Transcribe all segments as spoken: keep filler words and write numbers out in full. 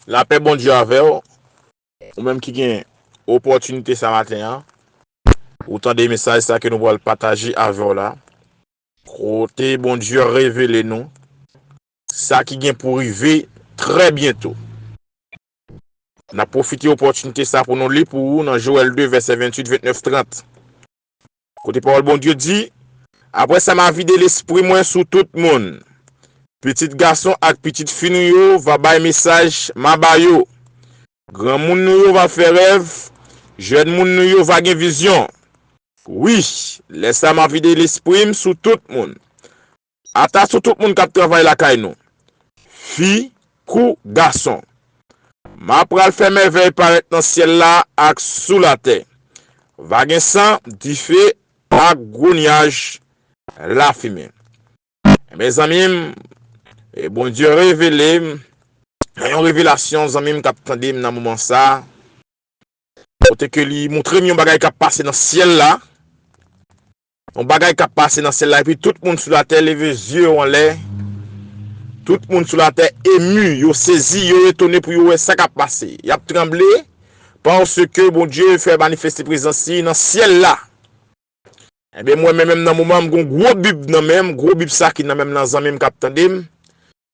Lapè Bondye avè w, ou menm ki gen opòtinite sa maten an, ou tande mesaj sa ke nou pral pataje avè w la. Kote Bondye revele nou sa ki gen pou rive trè byento. N ap pwofite opòtinite sa pou nou li pou ou nan Jowèl de, vèsè venntuit, vennèf, trant. Kote pawòl Bondye di, "Apre sa, m a vide Lespri mwen sou tout moun. Pitit gason ak pitit fi nou yo va bay mesaj m a ba yo. Granmoun nou yo va fè rèv, jèn moun nou yo va gen vizyon. Wi, lè sa a, m a vide Lespri m sou tout moun. Ata sou tout moun k ap travay lakay nou, fi kou gason. M a pral fè mèvèy parèt nan syèl la ak sou latè. Va gen san, dife ak gwo nyaj lafimen." Ebyen, zanmi m, e Bondye revele m, nan yon revelasyon, zanmi m k ap tande m nan moman sa a, kote ke li montre m yon bagay k ap pase nan syèl la, yon bagay k ap pase nan syèl la, epi tout moun sou latè leve zye yo anlè, tout moun sou latè emi, yo sezi, yo etone pou yo wè sa k ap pase. Y ap tranble, paske Bondye fè manifeste prezans li nan syèl la. Ebyen, mwen menm, menm nan moman, m gon gwo Bib nan men m, gwo Bib sa ki nan men m nan, zanmi m k ap tande m,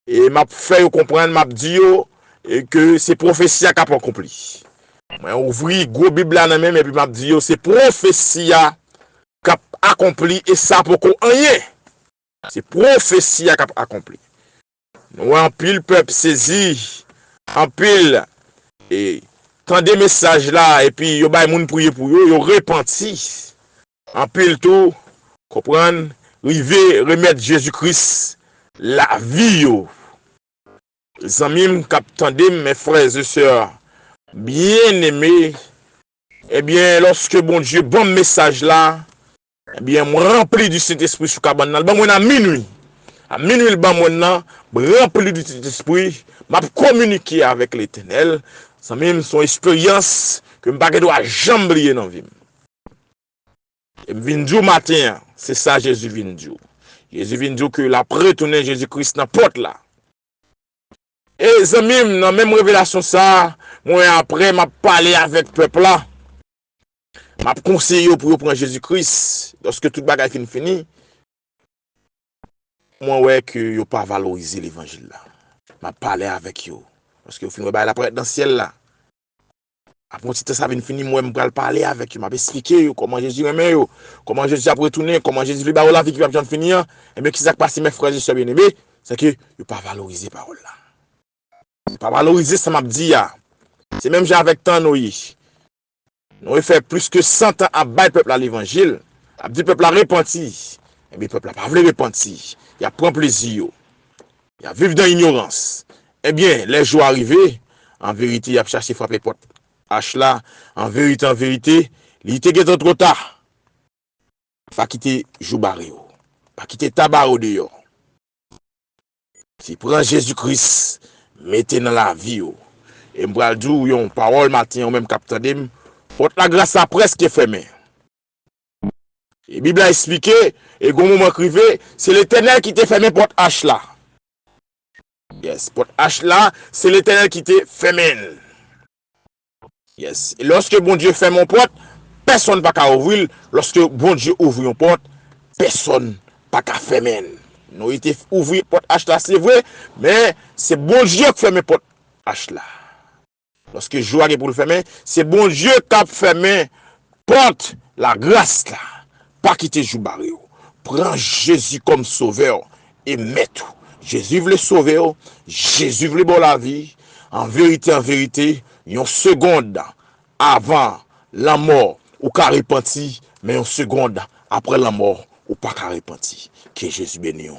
e m ap fè yo konprann, m ap di yo, e ke se pwofesi a k ap akonpli. Mwen ouvri gwo Bib la nan men m, epi m ap di yo, se pwofesi a k ap akonpli, e sa poko anyen. Se pwofesi a k ap akonpli. Nou wè anpil pèp sezi, anpil, e, tande mesaj la, epi yo bay moun priye pou yo, yo repanti. Anpil tou, konprann, rive remèt Jezi Kris lavi yo. Zanmi m k ap tande m, mes frères et sœurs bien-aimés, ebyen, lòske Bondye ban m mesaj la, ebyen, m ranpli di Sentespri sou kabann nan. L ban mwen a minwi. A minwi l ban mwen nan, m ranpli di Sentespri, m ap kominike avèk Letènèl. Zanmi m, se yon esperyans ke m pa gen dwa janm bliye nan vi m. E m vin di w maten an, se sa Jezi vin di w. Jezi vin di w ke l ap retounen, Jezi Kris nan pòt la. E zanmi m, nan menm revelasyon sa a, mwen apre m ap pale avèk pèp la. M ap konseye yo pou yo pran Jezi Kris. Lòske tout bagay fin fini, mwen wè ke yo pa valorize levanjil la. M ap pale avèk yo. Lòske yo fin wè bagay la parèt nan syèl la. Apre yon ti tan sa vin fini, mwen m pral pale avèk yo, m ap esplike yo kòman Jezi renmen yo, kòman Jezi ap retounen, kòman Jezi vle ba yo lavi ki p ap janm fini an. Ebyen, kisa k pase, mes frères et sœurs bien-aimés? Se ke yo pa valorize pawòl la. Yo pa valorize sa m ap di a. Se menm jan avèk tan Noye. Noye fè plis ke san tan ap bay pèp la levanjil, ap di pèp la repanti. Ebyen, pèp la pa vle repanti. Y ap pran plezi yo. Y ap viv nan inyorans. Ebyen, lè jou a rive, an verite, y ap chache frape pòt ach la. An verite, an verite, li te gentan twò ta. Pa kite jou bare w. Pa kite ta bare w deyò. Se pran Jezi Kris, mete nan lavi w. E m pral di w yon pawòl maten an, ou menm k ap tande m, pòt lagras la prèske fèmen. E Bib la esplike, e gon moman k rive, se Letènèl ki te fèmen pòt ach la. Yes, pòt ach la, se Letènèl ki te fèmen l. Yes. E lòske Bondye fèmen yon pòt, pèsonn pa ka ouvri l. Lòske Bondye ouvri yon pòt, pèsonn pa ka fèmen l. Noye te ouvri pòt ach la, se vre, men se Bondye k fèmen pòt ach la. Lòske jou a gen pou l fèmen, se Bondye k ap fèmen pòt lagras la. Pa kite jou bare w. Pran Jezi kòm Sovè w e Mèt ou. Jezi vle sove w. Jezi vle ba w lavi. An verite, an verite, yon segonn avan lanmò, ou ka repanti, men yon segonn apre lanmò, ou pa ka repanti. Ke Jezi beni w.